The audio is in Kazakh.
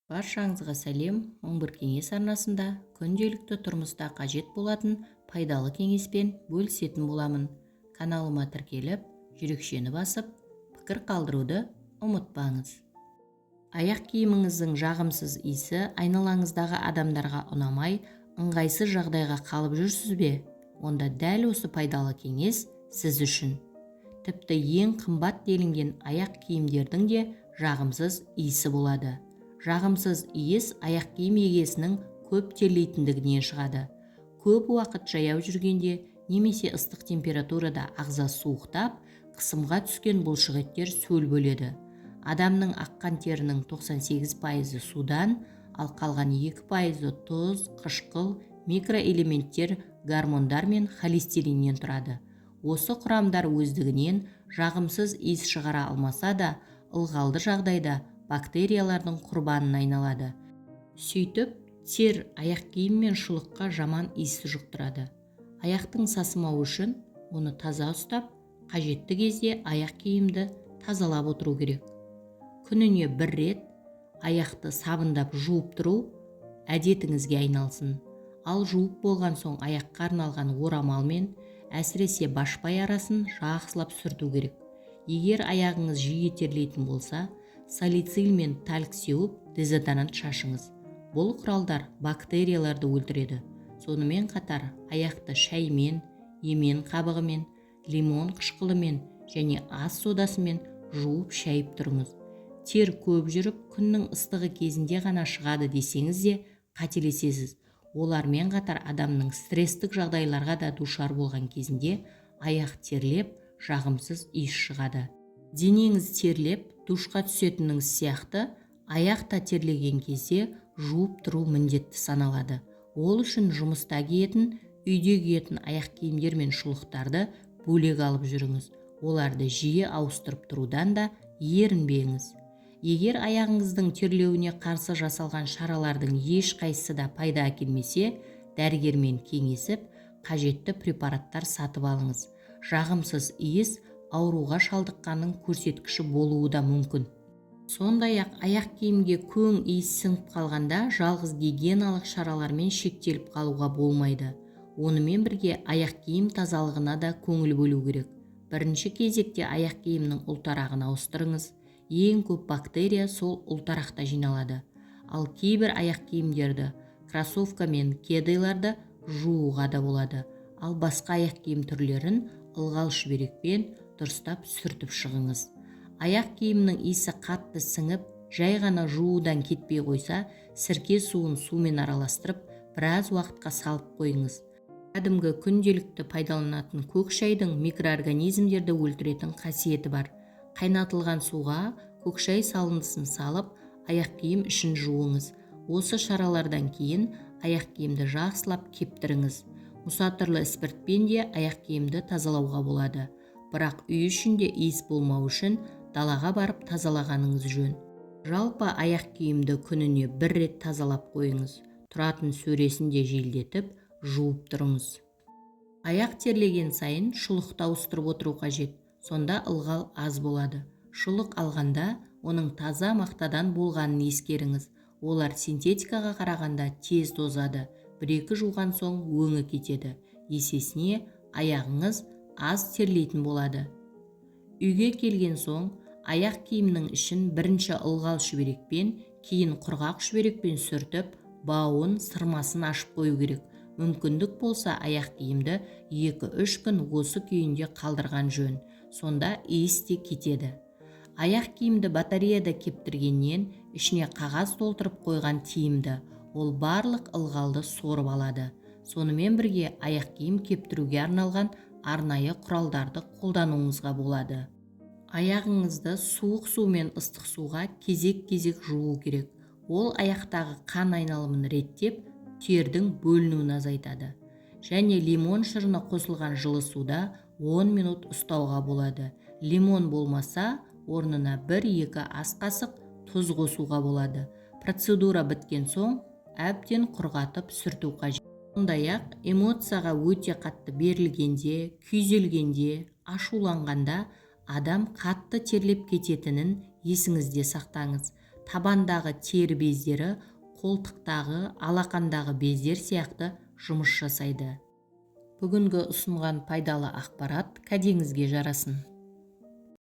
Баршаңызға сәлем! 1001 кеңес арнасында күнделікті тұрмыста қажет болатын пайдалы кеңеспен бөлісетін боламын. Каналыма тіркеліп, жүрекшені басып, пікір қалдыруды ұмытпаңыз. Аяқ киіміңіздің жағымсыз иісі айналаңыздағы адамдарға ұнамай, ыңғайсыз жағдайға қалып жүрсіз бе? Онда дәл осы пайдалы кеңес сіз үшін. Тіпті ең қымбат делінген аяқ киімдердің де жағымсыз иісі болады. Жағымсыз иіс аяқ киім егесінің көп терлейтіндігінен шығады. Көп уақыт жаяу жүргенде немесе ыстық температурада ағза суықтап, қысымға түскен бұлшықеттер сөл бөледі. Адамның аққан терінің 98%-ы судан, ал қалған 2%-ы тұз, қышқыл, микроэлементтер, гормондар мен холестериннен тұрады. Осы құрамдар өздігінен жағымсыз иіс шығара алмаса да, ылғалды жағдайда бактериялардың құрбанына айналады. Сөйтіп, тер аяқ киім мен шұлыққа жаман иіс жұқтырады. Аяқтың сасымауы үшін оны таза ұстап, қажетті кезде аяқ киімді тазалап отыру керек. Күніне бір рет аяқты сабындап жуып тұру әдетіңізге айналсын. Ал жуып болған соң аяққа арналған орамалмен, әсіресе башпай арасын жақсылап сүрту керек. Егер аяғыңыз жиі терлейтін болса, салицил мен тальк сеуіп, дезодорант шашыңыз. Бұл құралдар бактерияларды өлтіреді. Сонымен қатар аяқты шаймен, емен қабығымен, лимон қышқылымен және ас содасымен жуып шайып тұрыңыз. Тер көп жүріп, күннің ыстығы кезінде ғана шығады десеңіз де қателесесіз. Олармен қатар адамның стресстік жағдайларға да душар болған кезінде аяқ терлеп, жағымсыз иіс шығады. Денеңіз терлеп, душқа түсетініңіз сияқты, аяқ та терлеген кезде жуып тұру міндетті саналады. Ол үшін жұмыста киетін, үйде киетін аяқ киімдер мен шұлықтарды бөлек алып жүріңіз. Оларды жиі ауыстырып тұрудан да ерінбеңіз. Егер аяғыңыздың терлеуіне қарсы жасалған шаралардың ешқайсысы да пайда әкелмесе, дәрігермен кеңесіп, қажетті препараттар сатып алыңыз. Жағымсыз иіс ауруға шалдыққанның көрсеткіші болуы да мүмкін. Сондай-ақ аяқ киімге көң иіс сіңіп қалғанда жалғыз гигиеналық шаралармен шектеліп қалуға болмайды. Онымен бірге аяқ киім тазалығына да көңіл бөлу керек. Бірінші кезекте аяқ киімнің ұлтарағын ауыстырыңыз. Ең көп бактерия сол ұлтарақта жиналады. Ал кейбір аяқ киімдерді, кроссовка мен кедыларды жууға да болады. Ал басқа аяқ киім түрлерін ылғал шүберекпен дұрыстап сүртіп шығыңыз. Аяқ киімнің иісі қатты сіңіп, жай ғана жуудан кетпей қойса, сірке суын сумен араластырып, біраз уақытқа салып қойыңыз. Кәдімгі күнделікті пайдаланатын көк шайдың микроорганизмдерді өлтіретін қасиеті бар. Қайнатылған суға көк шай салындысын салып, аяқ киім ішін жуыңыз. Осы шаралардан кейін аяқ киімді жақсылап кептіріңіз. Мұсатырлы спиртпен де аяқ киімді тазалауға болады. Бірақ үй ішінде иіс болмау үшін далаға барып тазалағаныңыз жөн. Жалпы аяқ киімді күніне бір рет тазалап қойыңыз. Тұратын сөресін де желдетіп, жуып тұрыңыз. Аяқ терлеген сайын шұлықты ауыстырып отыру қажет. Сонда ылғал аз болады. Шұлық алғанда оның таза мақтадан болғанын ескеріңіз. Олар синтетикаға қарағанда тез тозады. Бір-екі жуған соң өңі кетеді. Есесіне аяғыңыз аз терлейтін болады. Үйге келген соң аяқ киімнің ішін бірінші ылғал шүберекпен, кейін құрғақ шүберекпен сүртіп, бауын, сырмасын ашып қою керек. Мүмкіндік болса, аяқ киімді 2-3 күн осы күйінде қалдырған жөн. Сонда иіс те кетеді. Аяқ киімді батареяда кептіргеннен ішіне қағаз толтырып қойған тиімді. Ол барлық ылғалды сорып алады. Сонымен бірге аяқ киім кептіруге арналған арнайы құралдарды қолдануыңызға болады. Аяғыңызды суық су мен ыстық суға кезек-кезек жуу керек. Ол аяқтағы қан айналымын реттеп, тердің бөлінуін азайтады. Және лимон шырыны қосылған жылы суда 10 минут ұстауға болады. Лимон болмаса, орнына 1-2 ас қасық тұз қосуға болады. Процедура біткен соң әбден құрғатып сүрту қажет. Сондай-ақ эмоцияға өте қатты берілгенде, күйзелгенде, ашуланғанда адам қатты терлеп кететінін есіңізде сақтаңыз. Табандағы тері бездері қолтықтағы, алақандағы бездер сияқты жұмыс жасайды. Бүгінгі ұсынған пайдалы ақпарат кәдеңізге жарасын.